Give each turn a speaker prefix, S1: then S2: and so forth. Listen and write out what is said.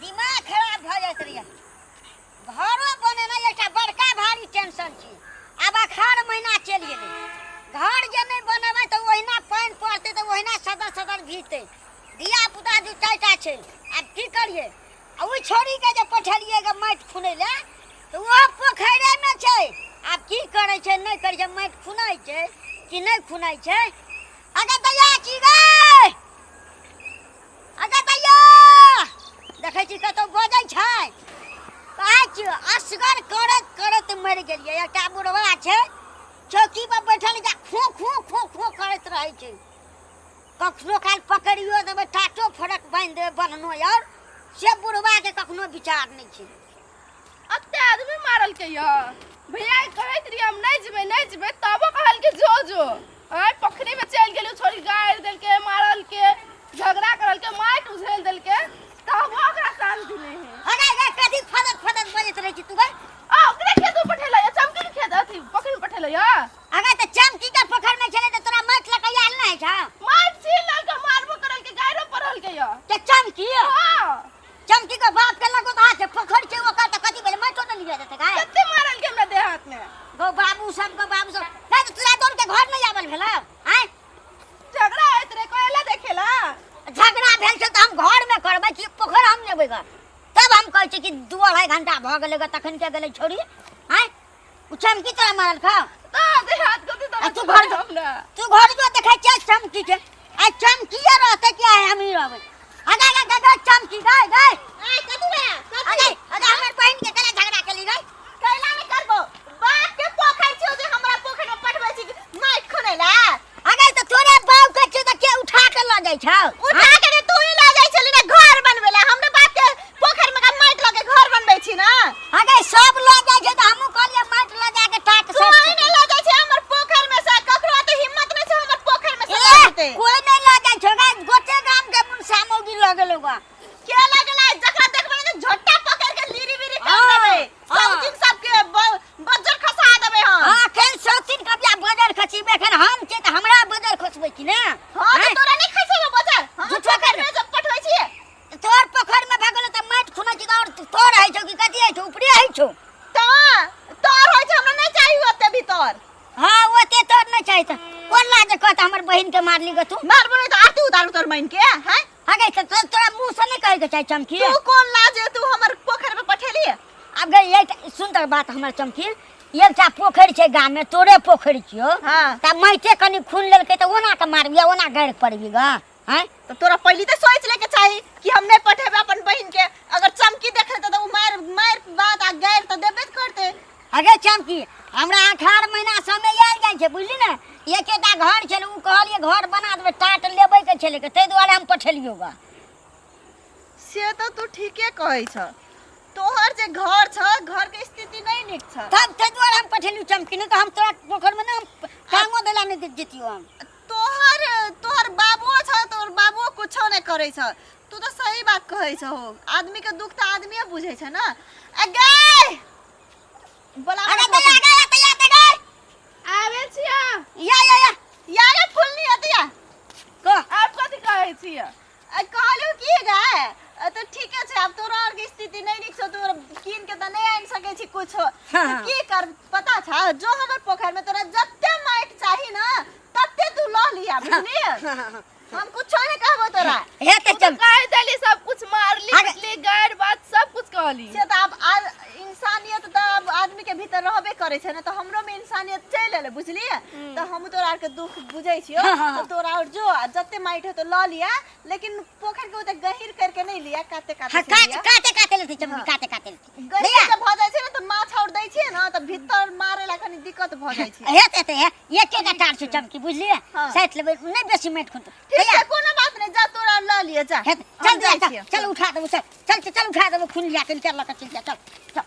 S1: दिमाग खराब भऽ जाइत रहैए। घरो बनेनाइ एकटा बड़का भारी टेंशन छै। आब अखाड़ महीना चलि गेलै, घर जे नहि बनेबै तऽ ओहिना पानि पड़तै तऽ ओहिना सदर सदर भीजतै। धिया पुता दू चारिटा छै, आब की करियै? आ ओहि छौड़ीके जे पठेलियै गे माटि खुनै लए तऽ ओहो पोखरिमे छै। आब की करै छै नहि करै छै, माटि खुनै छै कि नहि खुनै छै? अगे दैया की गे, अगे दैया, देखै छी कतहु बजै छै? कहै छियौ, असगर करैत करैत मरि गेलियै। एकटा बुढ़वा छै चौकी पर बैठल, जा खो खो खो खो करैत रहै छै। कखनो काल पकड़ियो देबै, टाटो फड़क बान्हि देबै बन्हनो और से बुढ़वा के कखनो विचार नहि छै।
S2: अते आदमी मारलकै यऽ। भैया के कहैत रहियै हम नहि जेबै नहि जेबै, तबो कहलकै जो जो। आँय, पोखरिमे चलि गेलियै, छोड़ी गारि देलकै, मारलकै, झगड़ा करलकै, माटि उझेल देलकै, तबो ओकरा शान्ति नहि है।
S1: अरे रे, कथी फदक फदक बजैत रहै छी तू गै?
S2: आ ओकरे खेत में पठेलै यऽ, चमकी के खेत अथी पोखरि में पठेलै यऽ।
S1: अगर तऽ चमकी के पोखरि में छलै तऽ तोरा माटि लऽ कऽ आयल नहि छौ?
S2: माटि छीन लेलकै, मारबो करलकै, गाइरो पड़लकै यऽ।
S1: तऽ चमकी?
S2: हाँ।
S1: चमकी के बाप के लगो तऽ छै पोखरि छै ओकर, तऽ कथी भेलै, माटि नहि लिअ देतै गाय?
S2: कते मारलकै हमरा देह हाथ में।
S1: गौ बाबू सब, गौ बाबू सब नहि तऽ तोरा दोन के घर नहि आबल भेलौ? आँय,
S2: झगड़ा होइत रहे, कोई एला देखेला?
S1: झगड़ा भेल छै तऽ हम घर में करबै कि पोखरि हम लेबै ग? तब हम कहै छी कि 2-2.5 घंटा भऽ गेलै ग, तखन के गेलै छोड़ी? आँय, ओ चमकी तोरा मारल खा?
S2: तऽ देह हाथ कथी
S1: आ तू घर जो।
S2: हमरा
S1: तू घर जो, देखै छियै चमकी के आइ चमकीए रहतै कि आइ हमही रहबै। आगे आगे आगे चमकी गए गए।
S3: आय कथी बा?
S1: आगे आगे, हमर बहिन के केना झगड़ा केली गए?
S3: कैला नहि करबो? बाप के पोखरि छियौ जे हमरा पोखरि में पठबै छी माटि खुनै ला?
S1: आगे तऽ तोरे बाप के छियौ तऽ के उठा के लऽ जाइ छौ?
S3: उठा के ने तू ही लऽ जाइ छली ने घर बनबै ला। हमरे बाप के पोखरि में का माटि लऽ के घर बनबै छी ना?
S1: आगे सब लऽ जाइ छै तऽ हमहूँ कहलियै माटि लऽ जाके टाट
S3: कोई नहि लऽ जाइ छै हमर पोखरि में से, ककरो तऽ हिम्मत नहि छै हमर पोखरि में से लऽ जेतै।
S1: कोई नहि लऽ जाइ छौ गे, गोटे गाम के मुनसा मौगी लऽ गेलौ गा।
S3: के लऽ गेलै? जकरा देखबै ने झोटा पकड़ के लीरी बीरी कर देबै। सब दिन सबके बज्जर खसा देबै हम।
S1: हाँ, एखन सौतीन कबिया बजर खसीबै, एखन हम छियै तऽ हमरा बजर खसबै कि ने?
S3: हाँ, तऽ तोरा नहि खसेबौ बजर? हम
S1: झूठो
S3: पोखरि में जब पठबै छियै।
S1: तोर पोखरि में भगलो तऽ माटि खुनै छी तऽ और तोर होइ छौ कि कथी होइ छौ? ऊपरे होइ छौ।
S3: तऽ तोर होइ छै, हमरा नहि चाही ओते भीतर।
S1: हाँ, ओते तोर नहि चाही तऽ कोन लाज कहत हमर बहिन के मारली ग तू?
S3: मारबो नहि तऽ आरती उतारू तोर बहिन के? हैं?
S1: अगे तऽ तोरा मुँह से नहि कहै के चाही चमकी।
S3: तू कोन लाज तू हमर पोखरि में पठेली?
S1: आब गई एक सुन तऽ बात हमर चमकी, एकटा पोखरि छै गाम में, तोरे पोखरि छियौ।
S3: हाँ।
S1: तऽ माटिए कनि खून लेलकै तऽ ओना के मारबी, ओना गारि पड़बी ग? हैं?
S3: तऽ तोरा पहली तऽ सोच ले के चाही कि हम नहीं पठेबै अपन बहिन के। अगर चमकी देख लेतै तऽ उ मार मार बात आ गारि तऽ देबे करतै।
S1: अगे चमकी, हमरा अखाड़ महीना समय आयल जाइ छै, बुझली ने? एकेटा घर छलै, उ कहलियै घर बना देबै, टाट लेबै के छलै, ताहि दुआरे हम पठेलियौ ग।
S3: से तऽ तू ठीके कहै छ, तोहर जे घर छ, घर के स्थिति नहीं नीक छ।
S1: तब ताहि दुआरे हम पठेलियौ चमकी, नहि तऽ हम तोरा पोखरिमे ने हम टांगो देला नहि जैतियौ हम।
S3: तोहर तोहर बाबुओ छ, तोहर बाबुओ कुछो नहीं करै छ। तू तऽ सही बात कहै छ हो, आदमी के दुख तऽ आदमीए बुझै छ ना। आ गै बोला।
S1: अरे तैया गै, तैया तैया गै।
S2: आबै छियै।
S1: या या या।
S3: या रे फुलनी अतिया।
S1: कह।
S2: आब कथी कहै छियै?
S3: आ कहलहुँ की गै, तऽ ठीके छै, आब तोरा आरके स्थिति नहि नीक छौ, तोरा कीन के तऽ नहि आनि सकै छी कुछो। तऽ की कर पता छौ? जो हमर पोखरि में तोरा जते माटि चाही ना तते तू लऽ लिया, बुझलियै? हम कुछो नहि कहबो तोरा।
S1: हे तऽ
S2: तू तऽ
S1: चल।
S2: कहि देली सब कुछ, मारली
S1: अरे।
S2: पिटली, गारि बात सब कुछ कहली।
S3: से तऽ आब इंसानियत तऽ आब आदमी के भीतर रहबे करै छै ने, तऽ हमरो में इंसानियत चलि एलै, बुझलियै? तऽ हम तोरा आरके दुख बुझै छियौ।
S1: हाँ।
S3: तऽ तोरा और जो आ जते माटि हेतौ लऽ लिया, लेकिन पोखरि के ओते गहीर करके नहि लिया, काते काते
S1: हाँ,
S3: से
S1: काते
S3: लिया।
S1: काते काते लेतै चमकी, काते काते लेतै।
S3: गहीर
S1: भैया।
S3: जे भऽ जाइ छै ने तऽ माछ और दै छियै ने तऽ भीतर मारे ला कनी दिक्कत भऽ जाइ छै।
S1: हे ते हे एकेटा टार छै चमकी, बुझलियै?
S3: हाँ।
S1: साइट लेबै नहि बेसी माटि खुनतै।
S3: ठीक
S1: भैया।
S3: छै, कोनो बात नहि, जा तोरा लऽ लिअ, जा।
S1: हे
S3: हम
S1: चल
S3: जाइ
S1: चल
S3: छियौ।
S1: चल उठा देबो, चल चल चल उठा देबो, खून लिया के निकाल लऽ के चलि जा, चल चल।